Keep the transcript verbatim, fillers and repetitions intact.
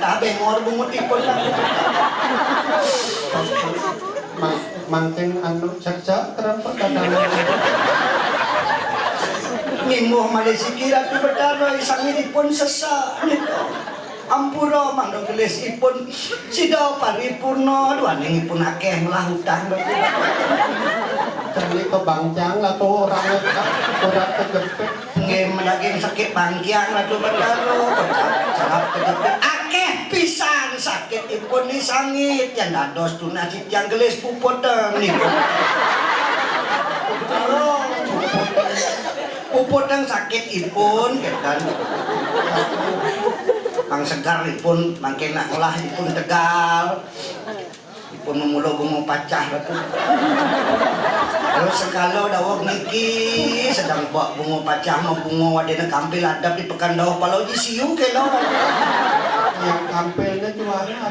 Dah bengor bungut ipun lah. Mang-, mangkin anu cekcak kerempet kadang. Nimbuh malih siki Ratu Betara, sangit ipun sesak nika. Ampura mangda gelis ipun sida paripurna, duaning ipun akeh melah utang. Tadi kebangcang lah tuh orangnya, urat kejepit. Nggih, menaging sakit bangkiang Ratu Betara, kocap, carap, kejepit. Akeh pisan sakit ipun ni sangit, yang dados tunas titiang gelis puputeng niku. Puputeng sakit ipun, kan. Pang segar ipun, mangkin nak ngolah ipun tegal. Ipun memula bunga pacah Ratu. Terus sekala daweg niki, sedang bak bunga pacah mah bunga wadene kampil adep di Pekan Dauh Palau ji siu kena. Yang kampilnya juara.